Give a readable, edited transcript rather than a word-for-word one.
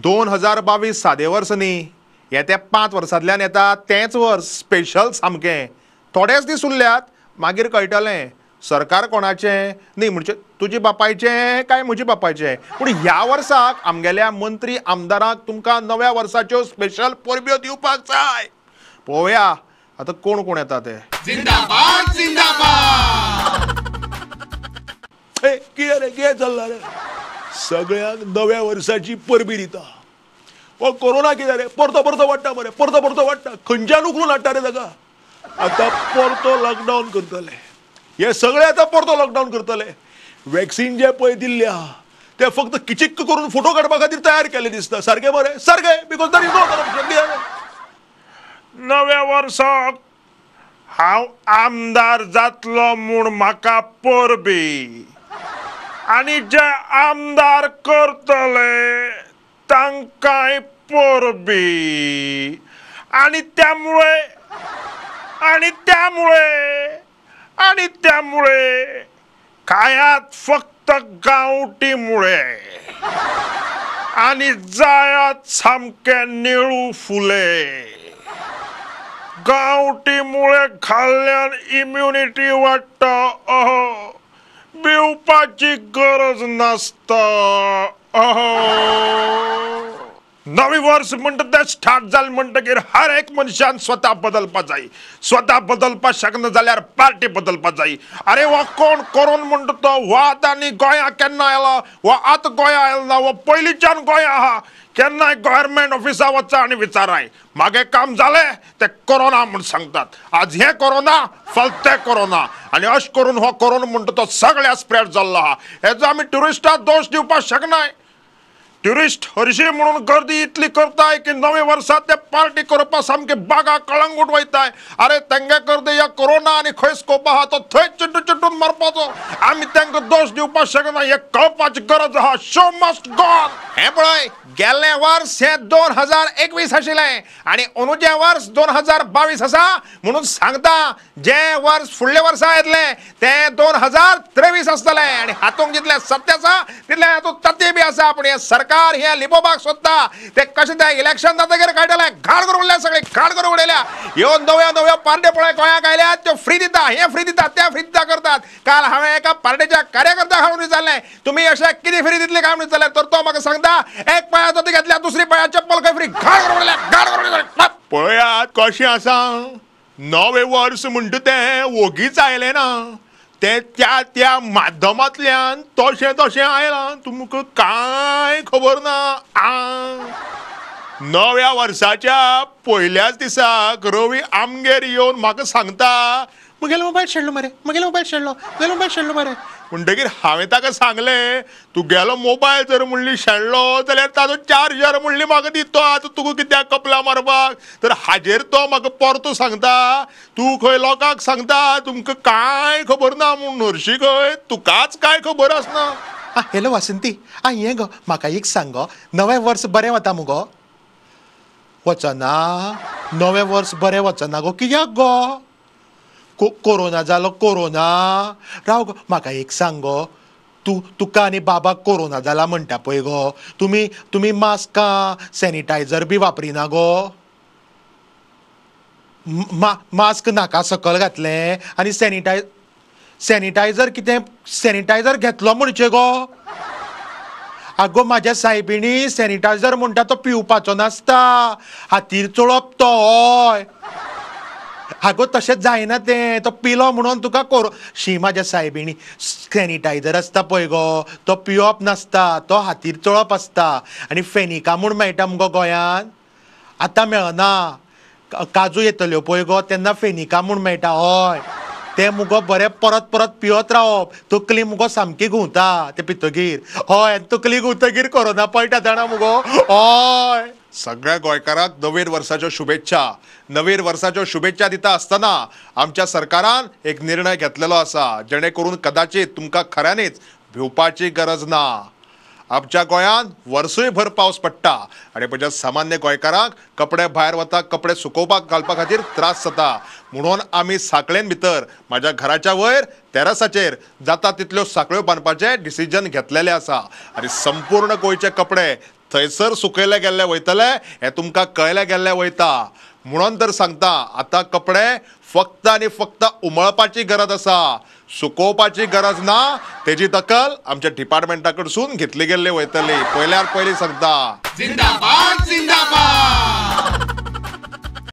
2022 सादें वर्स न्ही, येत्या 5 वर्सांतल्यान येता तेंच वर्स स्पेशल सामकें. थोडेच दीस उरल्यात, मागीर कळटलें सरकार कोणाचें न्ही, म्हणजे तुजे बापायचें काय म्हजे बापायचें. पूण ह्या वर्साक आमगेल्या मंत्री आमदारांक तुमकां नव्या वर्साच्यो स्पेशल परब्यो दिवपाक जाय. पळोवया आतां कोण कोण येता ते. जिंदाबाद जिंदाबाद. कितें रे, कितें चल्लां रे? सगळ्यांक नव्या वर्साची परबी दिता. हो कोरोना कितें रे, परतो परतो वाडटा मरे, परतो परतो वाडटा. खंयच्यान उखलून हाडटा रे ताका? आतां परतो लॉकडावन करतले हे सगळे, आतां परतो लॉकडावन करतले. वॅक्सिन जे पळय दिल्ले आहा ते फक्त किचिक्क करून फोटो काडपा खातीर तयार केले दिसता. सारकें मरे, सारकें. Because there is no other option. नव्या वर्साक हांव आमदार जातलो म्हूण म्हाका परबी, आनी जे आमदार करतले तांकांय परबी, आनी त्यामुळे आनी त्यामुळे आनी त्यामुळे खायात फक्त गांवठी मुळे आनी जायात सामके निळू फुले. गांवठी मुळे खाल्ल्यान इम्युनिटी वाडटा, अहो भिवपाची गरज नासता. अहो नवी वर्स म्हणटा तें स्टार्ट जालें म्हणटकीर हर एक मनशान स्वता बदलपा जाय. स्वता बदलपा शकना जाल्यार पार्टी बदलपा जाय. अरे हो कोण कोरोन म्हणटा तो, हो आतां आनी गोंया केन्ना आयलो, हो आतां गोंया आयलो ना, हो पयलींच्यान गोंया आहा. केन्नाय गव्हर्मेंट ऑफिसा वचा आनी विचाराय मागे काम जालें ते कोरोना म्हूण सांगतात. आज हें कोरोना, फाल्यां तें कोरोना, आनी अशें करून हो कोरोना म्हणटा तो सगळ्या स्प्रेड जाल्लो आहा. हेजो आमी ट्युरिस्टाक दोश दिवपाक शकनाय. ट्युरिस्ट हरशी म्हणून गर्दी इतली करताय की नवे वर्सा ते पार्टी करपाक सामके बागा कळंगूट वयताय. अरे तेंगे गर्दी ह्या कोरोना आनी खंय स्कोप आहा तो थंय चिड्डून चिड्डून मारपाचो. आमी तांकां दोश दिवपाक शकना, हें कळपाची गरज आहा. Show must go on. हें पळय, गेल्लें वर्स हें 2021 आशिल्लें आनी अंदूचें वर्स 2022 आसा म्हणून सांगता, जें वर्स फुडल्या वर्सा येतलें तें 2023 आसतलें. आनी हातूंत जितलें सत्य आसा तितलें हातूंत तथ्य बी आसा. पूण हें सरकार हें लिपोवपाक सोदता ते कशें तें इलेक्शन जातकीर कळटलें. घाण करून उडल्या सगळी, घाण करून उडयल्या. ह्यो नव्यो नव्यो पार्ट्यो पळय गोंयांक आयल्यात, त्यो फ्री दिता, हें फ्री दिता, तें फ्री दिता करतात. काल हांवें एका पार्टेच्या कार्यकर्त्याक हाडून विचारलें, तुमी अशें कितें फ्री दितले काय म्हणून विचारलें, तर तो म्हाका सांगता एक पांया जोती घेतल्या दुसरी पांया चप्पल खंय फ्री. घाण करून उडयल्या, घाण करून उडयल्या. पळयात कशें आसा, नवें वर्स म्हणटा तें वोगीच आयलें ना, तें त्या त्या माध्यमांतल्यान तशें तशें आयलां. तुमकां कांय खबर ना. नव्या वर्साच्या पयल्याच दिसाक रवी आमगेर येवन म्हाका सांगता, म्हगेलो मोबायल शेणलो मरे, म्हगेलो मोबायल शेणलो, म्हगेलो मोबायल शेणलो मरे. म्हणटकीर हांवें ताका सांगलें, तुगेलो मोबायल जर म्हणली शेणलो जाल्यार ताजो चार्जर म्हणली म्हाका दी, तो आतां तुका कित्याक कपला मारपाक. तर हाजेर तो म्हाका परतो सांगता, तूं खंय लोकांक सांगता तुमकां कांय खबर ना म्हूण. हरशी खंय तुकाच कांय खबर आसना. हॅलो वासंती, हें गो म्हाका एक सांग गो, नवें वर्स बरें वता मुगो? वचना? नवें वर्स बरें वचना गो? कित्याक गो? कोरोना जालो, कोरोना. राव गो, म्हाका एक सांग गो, तूं तुका आनी बाबाक कोरोना जाला म्हणटा पळय गो, तुमी तुमी मास्कां सॅनिटायझर बी वापरिना गो? मास्क नाका सकल घातलें आनी सॅनिटायझर कितें, सॅनिटायझर घेतलो म्हणचे गो? आगो म्हाज्या सायबिणी, सॅनिटायझर म्हणटा तो पिवपाचो नासता, हातीर चोळप तो. हय आगो तशें जायना तें, तो पिलो म्हणून तुका कोरो शी. म्हाज्या सायबिणी, सॅनिटायझर आसता पळय गो तो पिवप नासता, तो हातीर चोळप आसता. आनी फेनिका म्हूण मेळटा मुगो गोंयांत, आतां मेळना. काजू येतल्यो पळय गो तेन्ना फेनिका म्हूण मेळटा. हय तें मुगो बरें परत परत पियत रावप, तकली मुगो सामकी घुंवता तें पितगीर. हय तकली घुंवतगीर कोरोना पळटा जाणा मुगो. हय सगळ्या गोंयकारांक नवीन वर्साच्यो शुभेच्छा. नवीन वर्साच्यो शुभेच्छा दिता आसतना आमच्या सरकारान एक निर्णय घेतलेलो आसा, जेणे करून कदाचित तुमकां खऱ्यांनीच भिवपाची गरज ना. आमच्या गोंयांत वर्सूय भर पावस पडटा आनी म्हणजे सामान्य गोंयकारांक कपडे भायर वता कपडे सुकोवपाक घालपा खातीर त्रास जाता, म्हणून आमी साकळेन भितर म्हाज्या घराच्या वयर तेरासाचेर जाता तितल्यो साकळ्यो बांदपाचें डिसिजन घेतलेलें आसा आनी संपूर्ण गोंयचे कपडे थंयसर सुकयले गेल्ले वयतले हें तुमकां कळयले गेल्ले वयता. म्हणून तर सांगता आतां कपडे फक्त आनी फक्त उमळपाची गरज आसा, सुकोवपाची गरज ना. तेजी दखल आमच्या डिपार्टमेंटा कडसून घेतली गेल्ली वयतली. पयल्यार पयलीं सांगता. जिंदाबाद जिंदाबाद.